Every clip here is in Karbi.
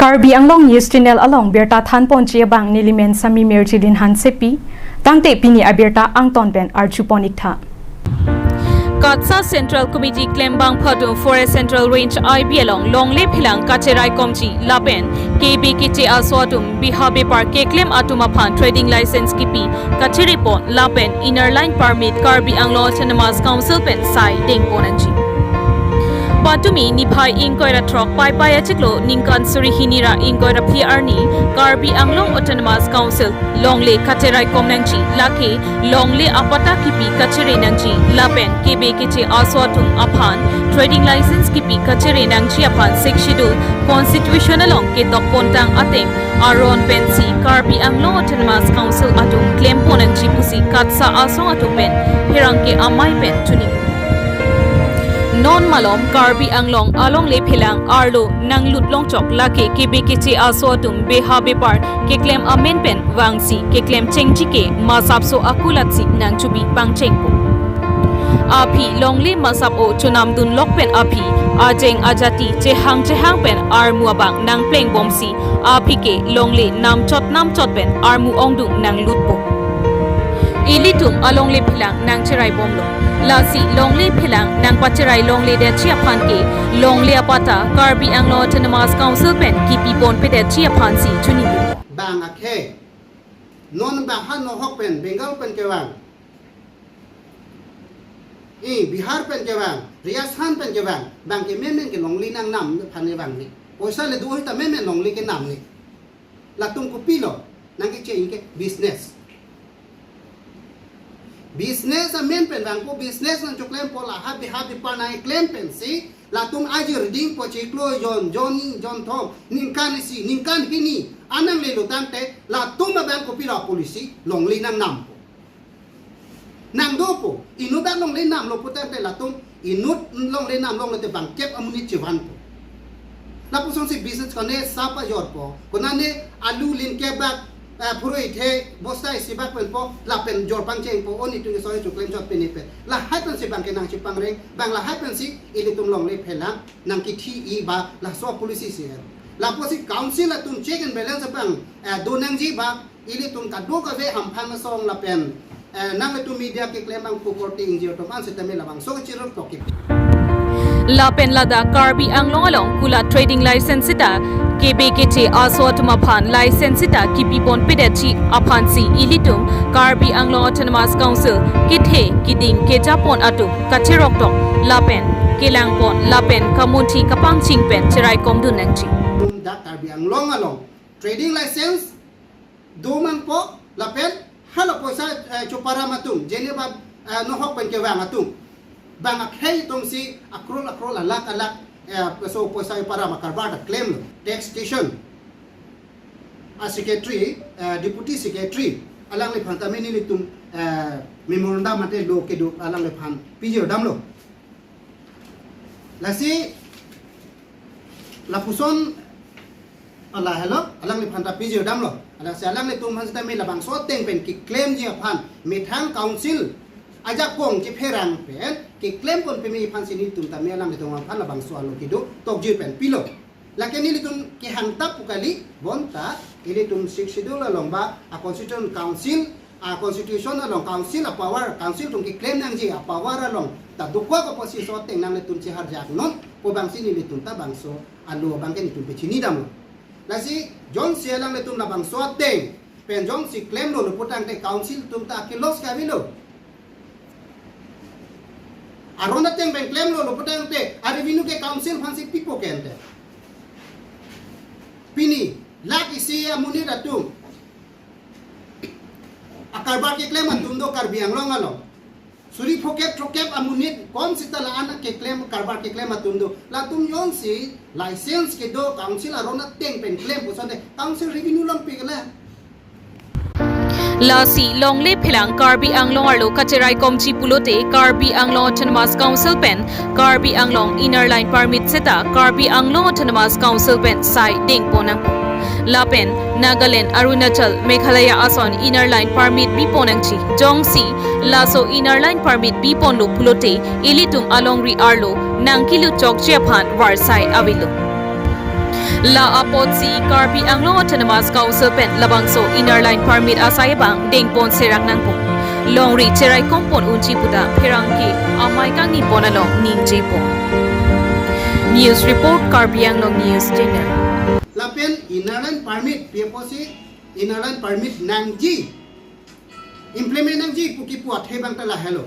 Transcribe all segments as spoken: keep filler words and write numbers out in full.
Karbi Anglong News Channel along birta thanponji abang nelimen Sami Mirjilin Hansepi, tangte pini abirta angton pen arjupon iktha. KATSSA Central Committee klembangphu atum Forest Central Range I B along longle phelang kacheraikomji lapen kebe keche aso atum beha bepar keklem atum aphan trading license kipi kachere pon lapen Inner Line Permit Karbi Anglong Autonomous Council pen sai dengpon nangji. Patumi niphai ingkoi ra throk Paipai achiklo ningkan suri hini ra ingkoi ra phli arni Karbi Anglong Autonomous Council longle kacheraikom nangji, lake longle apatta kipi kachere nangji lapen kebe keche aso atum aphan trading license kipi kachere nangji aphan Sixth Schedule Constitution along ketok pontang ateng aron pensi Karbi Anglong Autonomous Council atum klempon nangji pusi KATSSA asong atum pen pherangke amei pen chini. Non malom Karbi Anglong alongle phelang arlo nanglut longchok lake kebe keche aso atum beha bepar keklem amen pen vangsi keklem chengji ke masapso akulatsi nangchubi pangchengpo. Aphi longle masap-o chonamdun lok pen aphi ajeng ajati chehang chehang pen armu abang nangplengbomsi aphi ke longle namchot namchot pen armu ongdung nanglutpo. Ilitum alongle phelang nangcheraibomlo. Lasi longle phelang nangpacherai longledetji aphan ke longle apatta Karbi Anglong Autonomous Council pen kipi ponpedetji aphansi chini. Bang akhei. Non bang ha nohok pen, Bengal pen kevang. I, Bihar pen kevang, Rajasthan pen kevang, bang ke menmen ke longle nangnam aphan ne vangni. Poisa le do-oi ta menmen longle kenamni. Latum kopilo, nangkeche-ik ke business. Business amen pen vangpo, business nangchoklempo, la ha beha bepar nangklem pensi, latum ajir dingpo chiklo jon, jon ni, jon thom, ningkan isi, ningkan hini, anang lelo tangte, latum abang kopilo policy, longle nangnampo. Nangdopo, inut dak longle namlo putangte latum, inut longle nam longlote bangkep amonit chevanpo. Lapusonsi business kone sap ajorpo, konane alu lin kebak, eh, phurui the, bosta isi bak penpo, lapen jor pangchengpo, o netum kesoi choklem chot pini pen. Lahai pensi bang ke nangchepangreng, bang lahai pensi ilitum longle phelang, nangkithi-i ba, laso policy si. Lapusi council atum check and balance abang, eh, do nangji ba, ilitum kadokave hamphang asong lapen, eh, nanglitum media keklem abang pu korte ingjir atum an sitame labangso kachirot tokip. Lapen ladak Karbi Anglong along kulat trading license sita kebe keche aso atum aphan license sita kipi ponpedetji aphansi ilitum Karbi Anglong Autonomous Council kethe keding kejapon atum kacheroktok lapen kelangpon lapen kamunthi kapangcheng pen cheraikomdun nangji. Dak Karbi Anglong along trading license do mangpo lapen hala poisa, eh, choparam atum, jeneba, eh, nohok pen kevang atum. Bang akhei atumsi akrol akrol alak alak, eh, so poisa param akarbar ta klemlo. Taxation a secretary, eh, deputy secretary, alangliphan tame nelitum, eh, memorandum mate lo kedo alangliphan pijir damlo. Lasi lapuson ala helo, alangliphan ta pijir damlo. Lasi alanglitum aphan sitame labangso ateng pen keklemji aphan methang council ajakong chepherang pen keklem ponpeme aphansi nelitum tame alanglitum aphan labangso alo kedo tokjir pen pilo. Lake nelitum kehang tap pu kali, bonta ilitum Sixth Schedule along ba a constitution council, a constitution along council a power, council atum keklem nangji a power along ta dokok apotsi so ateng nanglitum cheharjak non pu bangsi nelitum ta bangso alo abang ke nelitum pachini damlo. Lasi jongsi alanglitum labangso ateng pen jongsi klemlo lo putangte council atum ta ke loss ke avelo. Aron ateng pen klemlo lo putangte a revenue ke council aphansi pipo ke ante. Pini lakh isi amonit atum akarbar keklem atum do Karbi Anglong along. Suri phokep throkep amonit kom sita la-an keklem karbar keklem atum do. Latum jongsi license kedo council aron ateng pen klem pusonte council revenue longpi kela. Lasi longle phelang Karbi Anglong arlo kacheraikomji pulote Karbi Anglong Autonomous Council pen Karbi Anglong Inner Line Permit seta Karbi Anglong Autonomous Council pen sai dengpon nangpo. Lapen Nagaland, Arunachal, Meghalaya ason Inner Line Permit bipon nangji. Jongsi laso Inner Line Permit biponlo pulote ilitum alongri arlo nangkelut chokche aphan varsai avelo. La apotsi Karbi Anglong Autonomous Council pen labangso Inner Line Permit asai abang dengpon serak nangpo. Longri cherai kompon unji puta pherangke amei kangnipon along ningjepo. News report, Karbi Anglong News Channel. Lapen Inner Line Permit, pi apotsi Inner Line Permit nangji, implement nangji pu kipu athe abang ta lahelo.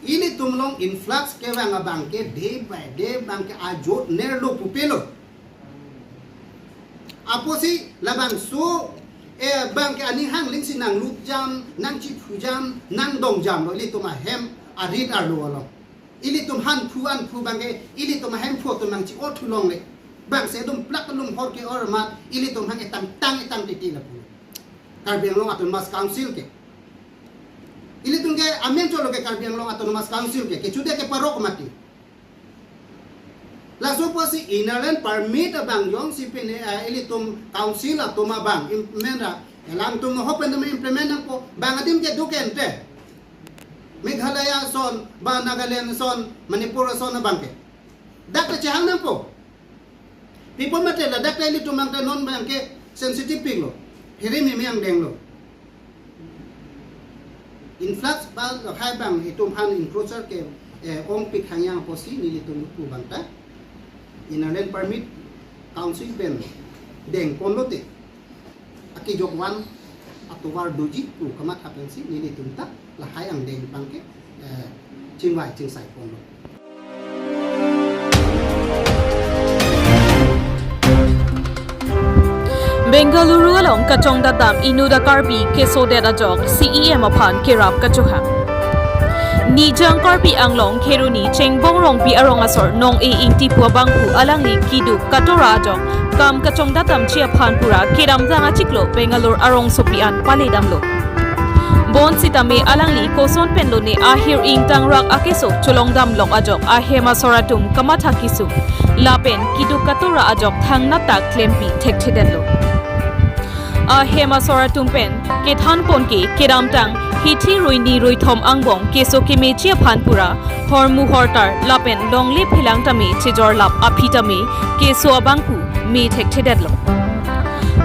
Ilitum along influx kevang abang ke day by day abang ke ajut nerlo pupelo. Apotsi labangso, eh, abang ke aning hang lingsi nanglutjam, nangchiphujam, nangdongjamlo ilitum ahem arit arlo along. Ilitum hanphu anphu abang ke ilitum ahemphu atum nangchi-othu longle. Bangsi adum plak lumhor ke-or amat ilitum hang etang tang etang titi lapu. Karbi Anglong Autonomous Council ke. Ilitum ke amen cholo ke Karbi Anglong Autonomous Council ke, kechude ke parok mati. Laso apotsi Inner Line Permit abang jongsi pine, eh, ilitum council atum abang im-, men ra, alangtum ho pen implement nangpo, bang adim ke duken te. Meghalaya ason, ba Nagaland ason, Manipur ason abang ke. Dak ta chehang nangpo. Pi apot mate ladak ta ilitum abang ta non abang ke sensitive pik lo. Hirim himi angdeng lo. Influx ba lahai abang itum aphan encroacher ke, eh, ongpik hangyang apotsi nelitum pu abang ta Inner Line Permit Council pen dengpon lote akejok van atovar doji pu kamatha pensi nelitum ta lahai angdeng abang ke, eh, chingvai chingsai ponlo. Bengaluru along kachongdat dam inut a-Karbi kesodet ajok C E M aphan kerap kachohang. Nijang Karbi Anglong Kheroni Chengbong Rongpi arong asor Nong-e Ingti pu abangphu alangli keduk katora ajok kam kachongdat damji aphan pura kedamtang achiklo Bangalore arongsopi an paledamlo. Bonsitame alangli koson penlone ahir ingtangrak akeso cholongdamlong ajok ahem asor atum kamatha kesung lapen keduk katora ajok thangnat ta klempi thekthedetlo. Ahem asor atum pen kethanpon ke kedamtang hithi ruini ruithom angbong keso kemeji aphan pura hormu hortar lapen longle phelang tame chejorlap aphi tame keso abangphu me thekthedetlo.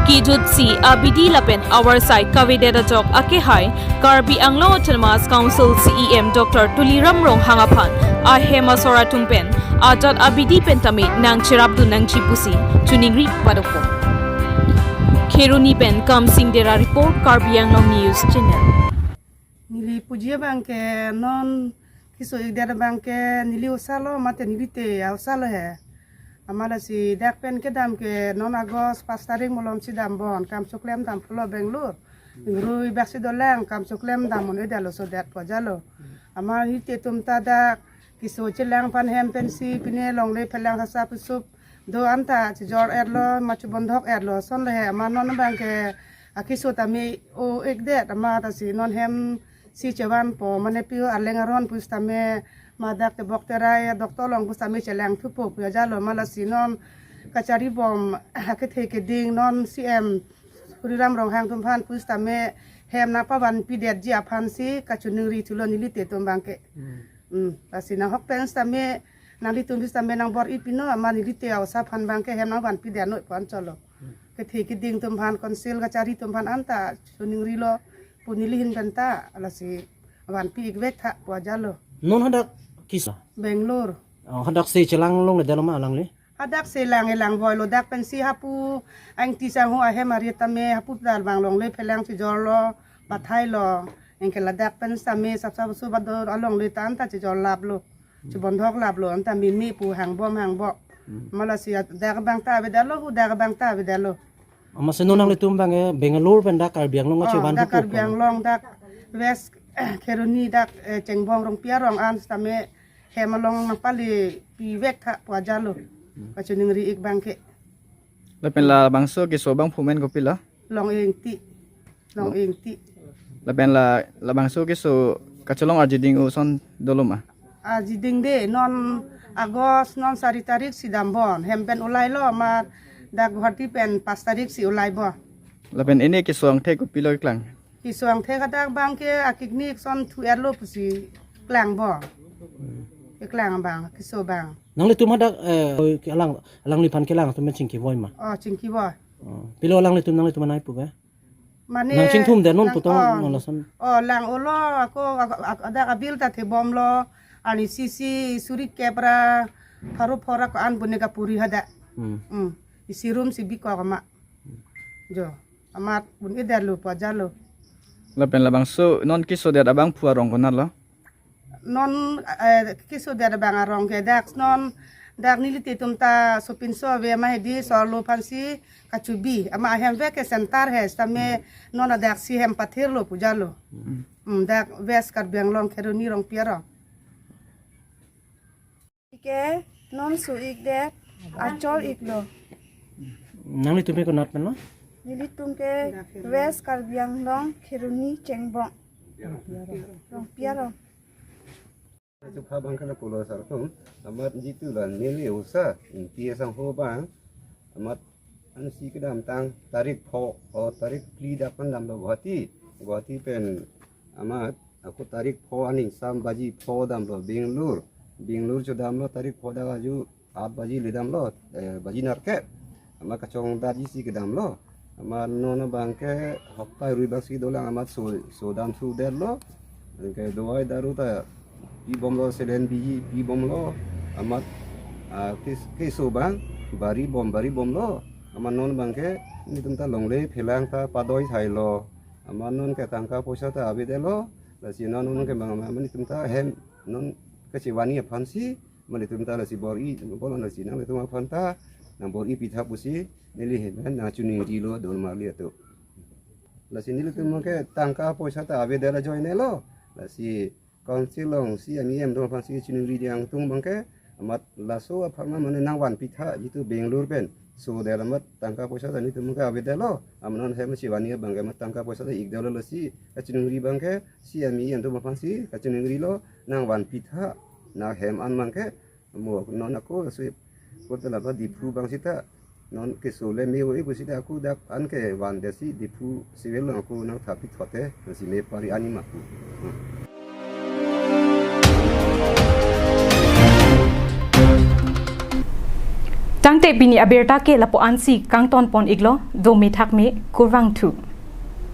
Kejutsi abidi lapen avarsai kavedet ajok akehai Karbi Anglong Autonomous Council C E M Doctor Tuliram Ronghang aphan ahem asor atum pen ajat abidi pen tame nangcherapdun nangji pusi choningri padokpo. Kheroni pen Kamsing Dera report, Karbi Anglong News Channel. Neli puji abang ke non keso-ikdet abang ke neli osa lo mate neli te osa lo he. Amat lasi dak pen kedam ke non August pas tarik malomsi dambom, kam choklem dam pulo Bangalore. Ingrui bak si dolang kam choklem dam un-edetlo sodet pu ajalo. Amat neli te atum ta dak keso chelang aphan hem pensi pine longle phelang sasa pusup do anta chejor-etlo, ma chebondhok-etlo, ason le he amat non abang ke akeso tame o-ikdet amat lasi non hem si chevanpo, mane pi arleng aron pusitame ma dak tebok terai doctor along pusitame chelang thupo pu ajalo, amat lasi non kacharibom akethe keding non C M Tuliram Ronghang atum aphan pusitame hem nangpavanpidetji aphansi kachoningri thulo neli te atum abang ke. Hmm. Hmm, lasi nanghok pen sitame nanglitum pusitame nangbor-i pino amat neli te osa aphan abang ke hem nangvanpidet noi pu anchotlo. Kethe keding atum aphan, council kachari atum aphan anta choningrilo pu neli ahin pen ta lasi vanpi-ikvek tha pu ajalo. Non hadak keso? Bangalore. Oh, hadak si chelang longledetlo ma alangli? Hadak si lang-e lang voilo, dak pensi hapu aingti sangho ahem arit tame hapu tal abang longle phelang chejorlo, pathailo. Anke ladak pen sitame sapsap su bador alongle ta anta chejorlaplo. Chebondhoklaplo, anta mimi pu hangbom hangbom. Hmm. Amat lasi dak abang ta avedetlo, hu dak abang ta avedetlo. Amatsi non nanglitum abang ke Bangalore pen dak Karbi Anglong Oh, kachevan dak thupo Karbi pu. Anglong dak West Kheroni dak, eh, Chengbong Rongpi arong an sitame hem along nangpalepivek tha pu ajalo. Hmm. Kachoningri-ik abang ke. Lapen labangso keso abangphu amen kopilo? Nong-e Ingti. Nong-e Ingti. Lapen la, labangso keso kacholong arjiding-o ason dolo ma? Arjidingde, non August non sari tarik si dambom. Hem pen ulailo amat dak Guwahati pen pas tarik si ulaibo. Lapen pini keso angthek kopilo keklang? Keso angthek hadak abang ke akikni ason thu-etlo pusi klangbo. Hmm. Keklang abang, keso abang. Nanglitum hadak, eh, ke alang, alangliphan kelang atum pen chingkivoi ma? Oh, chingkivoi. Oh, pilo alanglitum nanglitum anai pu ke? Mane nang chingthum den non nang, puthot oh, non lason. Oh, lang-olo ako, ako, ako, hadak abil ta thebomlo, ani sisi suri kep ra, pharo phora ko-an bune kapuri hadak. Hmm. Hmm. Isi room si bikok ama. Jo, amat un-edetlo, pajalo. Lapen labangso non kesodet abangphu arong konatlo? Non, eh, kesodet abang arong ke dak non, dak nelitum ta sopinso ave ama hedi solo aphansi kachebi. Ama ahem ave ke center he, sitame non hadak si hem pathirlo pujalo. Hmm. Hmm, dak West Karbi Anglong Kheroni Rongpi arong. Ke non so-ikdet, achol-iklo. Nanglitum ke konat pen lo? Nelitum ke West Karbi Anglong Kheroni Chengbong. Rongpi arong. Chupha abang ke lapulo sar atum, amat jitu la neli usa, P S ang ho abang, amat ansi kedamtang tarik pho, o tarik phli dak pandamlo Guwahati, Guwahati pen amat ako tarik pho aning sam baji pho damlo Bangalore, Bangalore chodamlo tarik pho dak aju aat baji le damlo, eh, baji nerkep. Amat kachongdatji si kedamlo. Amat non abang ke hoktai rui bak si dolang amat so, so dam sudetlo. Anke dawai daru ta pibomlo, saline pi, pibomlo. Amat, ah, kes, keso abang bari bom, bari bomlo. Amat non abang ke nelitum ta longle phelang ta padoi thailo. Amat non ke tangka poisa ta avedetlo. Lasi non non ke abang amat nelitum ta hem non kachevani aphansi, amat nelitum ta lasi bor-i, bolo lasi nanglitum aphan ta, nang bor-i pitha pusi, neli hem nang chiningrilo don marli atum. Lasi nelitum ke tangka poisa ta avedet ajoine lo. Lasi council along C M, E M atum aphansi chiningri ding atum abang ke, amat laso apharman mane nang van pitha jitu Bangalore pen. So der amat tangka poisa ta nelitum ke avedetlo. Amat non hem chevani abang ke amat tangka poisa ta ikdetlo, lasi kachiningri abang ke C M, E M atum aphansi kachiningrilo, nang van pitha, nang hem an abang ke mo non ako si kota laba Diphu abang sita non keso le me-oi pusita ako dak an ke vandet si Diphu civil along ako nang tha pithote, nang si me pari ani ma pu. Hmm. Tangte pini abirta ke lapu ansi kangton pon-iklo, dome thakme, kurvangthu.